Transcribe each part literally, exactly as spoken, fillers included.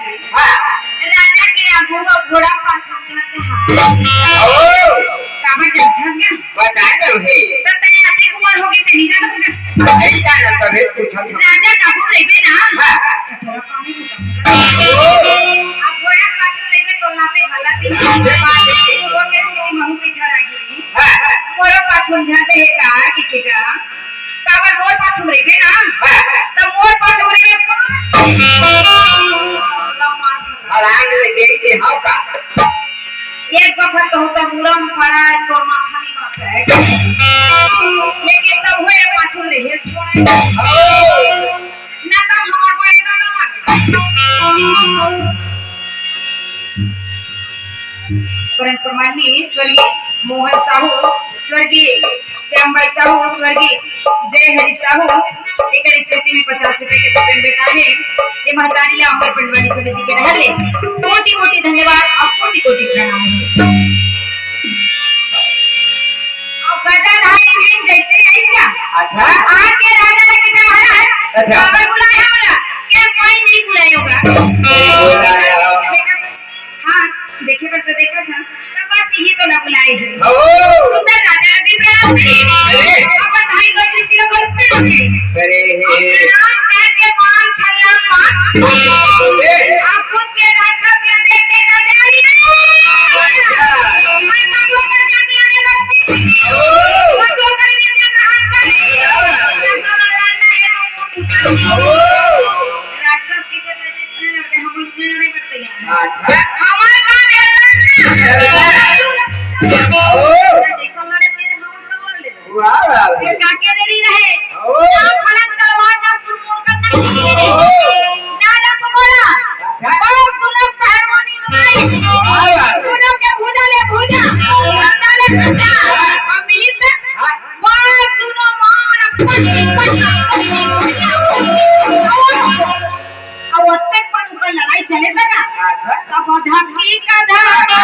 हाँ। राजा के आगू अउ घोड़ा पाछू झन रहा। ओ। काबर जानथस गा? बता दो हे। त तैं अतेक उमर होगे, तैं नइ जानस गा? नइ जानस तभे पूछत हँव। राजा के आगू रहिबे ना। हाँ। त तोला काम हे, त तोला। ओ। अब घोड़ा पाछू रहिबे, तोला पे गलत हे। ये बात हे। वो के स्थिति महू के घर आ गई। हाँ। मोरो पाछू झन रहे का, के, के का? काबर मोर पाछू में रहिबे ना? हाँ। त मोर पाछू में रहिबे। हरान ले गई के हाँ का? एक बखत कहूँ त मुरम पड़ा है, तोर माथा नहीं बाँचा है। लेकिन तब होए पाछू में रहिए छोड़े। ना तब हमार बड़े दादा मारे। परम सम्माननीय स्वर्गीय मोहन साहू, स्वर्गीय श्याम भाई साहू, स्वर्गीय जय हरि साहू, एकर स्मृति में पचास रुपए के सप्रेम भेंट हे। ये महतारी ला हमर पंडवानी समिति के डहर ले कोटि कोटि धन्यवाद अउ कोटि कोटि प्रणाम। अउ गदाधारी दिन जैसे आई ना, अच्छा। आके राजा ने कितना महाराज, अच्छा। काबर बुलाया बोला, क्या कोई नहीं बुलाया होगा। बुलाया। हाँ, देखे बर तो देखा था, तब बस यही तो ना बुलाए हैं। ओ। सुंदर राजा ने भी प्रणाम करे। अरे। अपन भाई को किसी को बोल प्रणाम करे। अरे। और प्रणाम करके मान छल्ला मान। ए। आप खुद के राजा के देख के ना जाइए। अच्छा। मैं तो दो बार जाके आने लगती। ओ। मैं दो बार के हाथ पर। मैं तो लड़ना है, मैं तो ओ। राक्षस की तरह सुन रहे, हम सुन रहे करते हैं। अच्छा। हमारे गाँव में लड़ना। ओ। जैसा लड़े तेरे हम सब लड़ ले। वाह, वाह, वाह। फिर काके देरी रहे। ओ। ना फलक तलवार ना सुरपुर का ना। ओ। ना रथ घोड़ा। अच्छा। बस दोनों पहलवानी लड़ाई। वाह, वाह, वाह। दोनों के भुजा ले भुजा। खंडा ले खंडा। और मिलित हाँ। बस दोनों मार पट, पट, पट। अब ओतेक पन उकर लड़ाई चले त ना, अच्छा। तब धक्की का धक्की।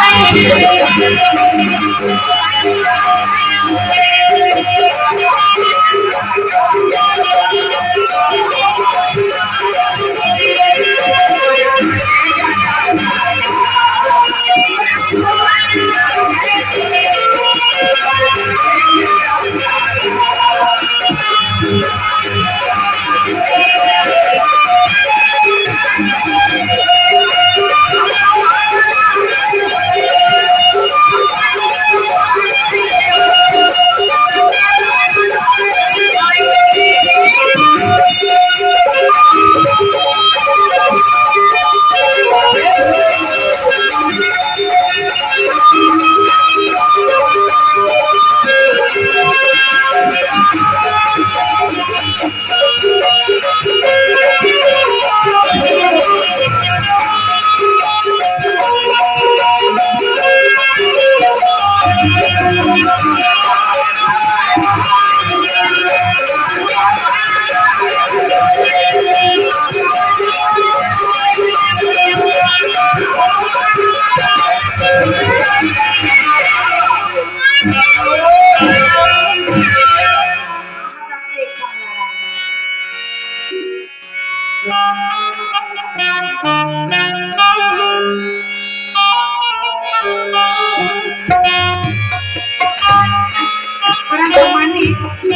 परम सम्माननीय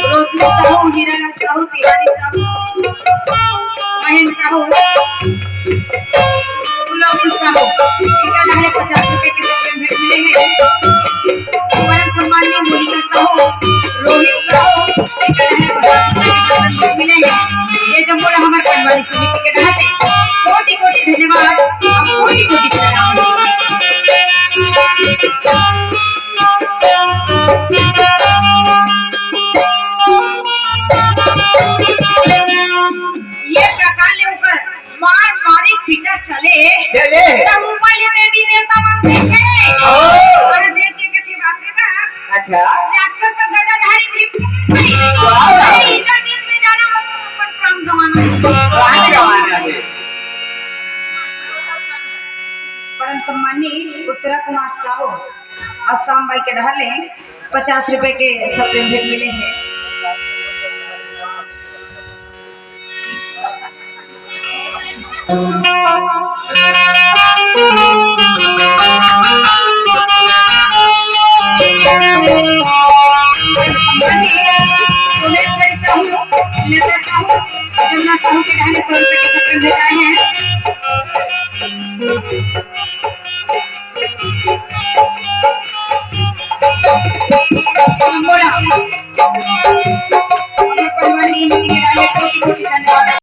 रोशनी साहू, हीरालाल साहू, तिवारी साहू, महेंद्र साहू, गुलाबी साहू, इनका डहर ले पचास रुपए के सप्रेम भेंट मिले हे। परम सम्माननीय मोनिका साहू, रोहित साहू, इनका डहर ले पचास रुपए के सप्रेम भेंट मिले हे। ये जम्मो ला हमर पंडवानी समिति के डहर ले कोटि कोटि धन्यवाद, अउ कोटि कोटि प्रणाम। ये प्रकार ले ओकर मार मारी पीटा चले, चले। तब ऊपर ले देवी देवता मन देखे। ओ। अउ देख के कथे, "बाप रे बाप, अच्छा। राक्षस अउ गदाधारी भी वाह। अरे, इनकर बीच में जाना मतलब अपन प्राण गंवाना हे।" प्राण गंवाना हे। परम सम्माननीय उत्तरा कुमार साहू अउ सामबाई के डहर ले पचास रुपए के सप्रेम भेंट मिले हे। के ढाई सौ रुपए के सत्र भेटाए हे। संगोड़ा, हमर परिवार समिति के ढाई कोटि कोटि धन्यवाद।